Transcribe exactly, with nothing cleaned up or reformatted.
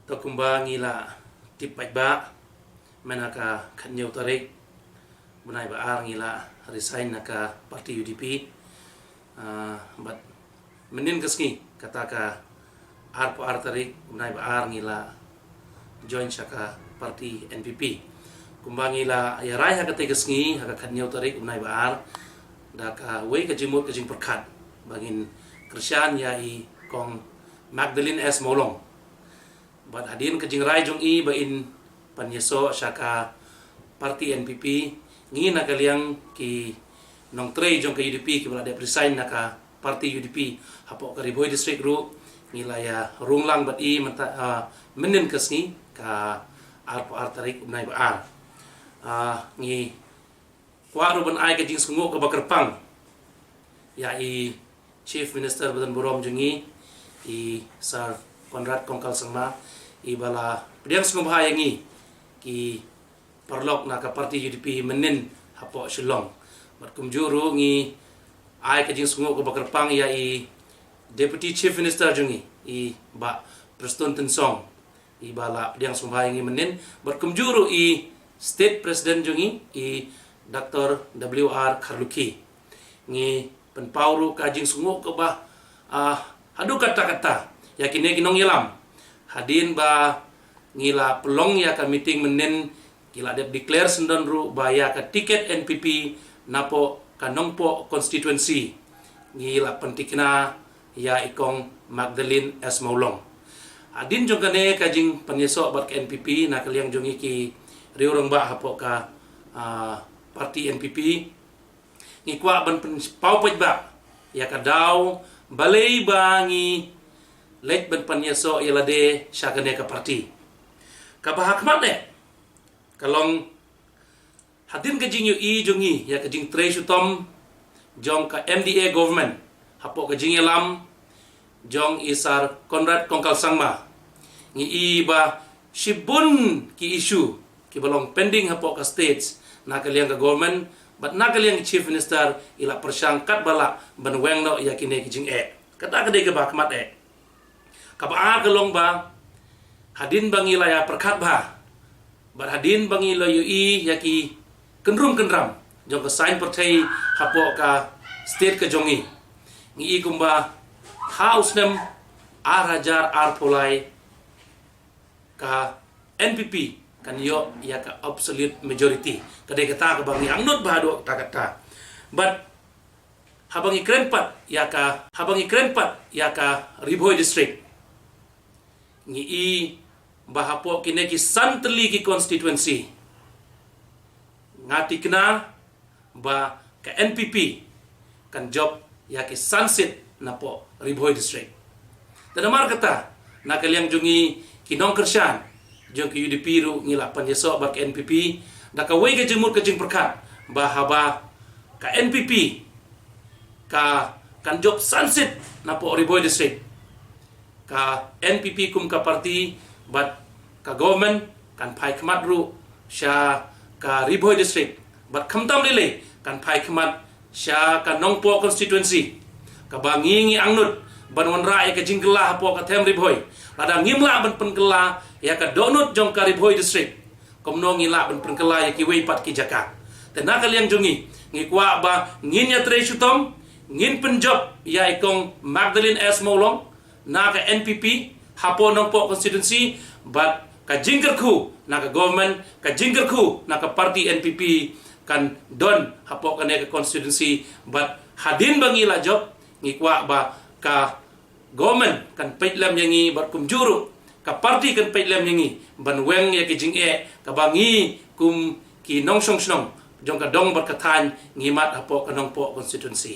To kumba ngi la tip paidbah, mynta ka khatnïew tarik bnai ba ar ngi la resign na ka party U D P. Ah, bad mynnin ka sngi, kata ka arphew ar tarik bnai ba ar ngi la join sha ka party N P P. Kumba ngi la ïarai ha katei ka sngi, ha ka khatnïew tarik bnai ba ar, da kawei ka jingmut ka jingpyrkhat ba ngin kyrshan ïa i Kong Magdalene S Mawlong. Bad hadien ka jingrai jong i ba in pynïasoh sha ka party N P P, ngi na ka liang ki nongtrei jong ka U D P kiba la dep resign na ka party U D P hapoh ka Ri Bhoi District ruh, ngi la ïa rung lang bad i mynta, ah, mynnin ka sngi, ka arphew ar tarik bnai ba ar. Ah, ngi kwah ruh ban ai ka jingsngewnguh kaba kyrpang ïa i Chief Minister ba don burom jong ngi, i Sir Conrad Kongkal Sangma, iba la pdiang sngewbha ïa ngi ki paralok na ka party U D P mynnin hapoh Shillong. Bad kumjuh ruh ngi ai ka jingsngewnguh kaba kyrpang ïa i Deputy Chief Minister jong ngi, i Bah Prestone Tynsong, iba la pdiang sngewbha ïa ngi mynnin. Bad kumjuh ruh i State President jong ngi, i Doctor W R Kharlukhi. Ngi pynpaw ruh ka jingsngewnguh kaba, ah, haduh katta-katta ïa kine ki nongïalam. Hadien ba ngi la pynlong ïa ka meeting mynnin, ki la dep declare syndon ruh ba ïa ka tiket N P P napoh ka Nongpoh constituency, ngi la pyntikna ïa i Kong Magdalene S Mawlong. Hadien jong kane ka jingpynïasoh bad ka N P P, na ka liang jong ngi ki riew rangbah hapoh ka, ah, party N P P, ngi kwah ban pynpaw paidbah ïa ka daw balei ba ngi leit ban pynïasoh ïa lade sha kane ka party. Kaba ha khmat eh ka long, hadien ka jingïohi jong ngi ïa ka jingtrei shitom jong ka M D A government hapoh ka jingïalam jong i Sir Conrad Kongkal Sangma, ngi i ba shibun ki issue kiba long pending hapoh ka states, na ka liang ka government bad na ka liang Chief Minister i la pyrshang katba lah ban weng noh ïa kine ki jingeh. Kata ka dei kaba ha khmat eh. Kaba ar ka long ba hadien ba ngi la ïa pyrkhat bha bad hadien ba ngi la ïohi ïa ki kynrum kynram jong ka saiñ pyrthei hapoh ka state ka jong ngi, ngi i kumba ha u snem ar hajar arphew lai ka N P P kan ïoh ïa ka absolute majority. Ka dei kata kaba ngi angnud bha haduh katta-katta. Bad haba ngi kren pat ïa ka, haba ngi kren pat ïa ka Ri Bhoi District, ngi i ba hapoh kine ki san tylli ki constituency, nga tikna ba ka N P P kan jop ïa ki san seat napoh Ri Bhoi District. Te namar kata, na ka liang jong ngi ki nongkyrshan jong ki U D P ruh ngi la pynïasoh bad ka N P P da kawei ka jingmut ka jingpyrkhat ba haba ka N P P ka kan jop san seat napoh Ri Bhoi District, ka N P P kum ka party bad ka government kan phai khmat ruh sha ka Ri Bhoi District, bad khamtam lei lei kan phai khmat sha ka Nongpoh constituency, kaba ngi ngi angnud ban wanrah ïa ka jingkylla hapoh ka them Ri Bhoi. Lada ngim lah ban pynkylla ïa ka dohnud jong ka Ri Bhoi District, kumno ngi lah ban pynkylla ïa kiwei pat ki jaka? Te na ka liang jong ngi, ngi kwah ba ngin ïatrei shitom, ngin pynjop ïa i Kong Magdalene S Mawlong na ka N P P hapoh Nongpoh constituency, bad ka jingkyrkhu na ka government, ka jingkyrkhu na ka party N P P kan don hapoh kane ka constituency. Bad hadien ba ngi la jop, ngi kwah ba ka government kan peit lem ïa ngi bad kumjuh ruh ka party kan peit lem ïa ngi ban weng ïa ki jingeh kaba ngi kum ki nongshong shnong jong ka dong bad ka thaiñ ngi mad hapoh ka Nongpoh constituency.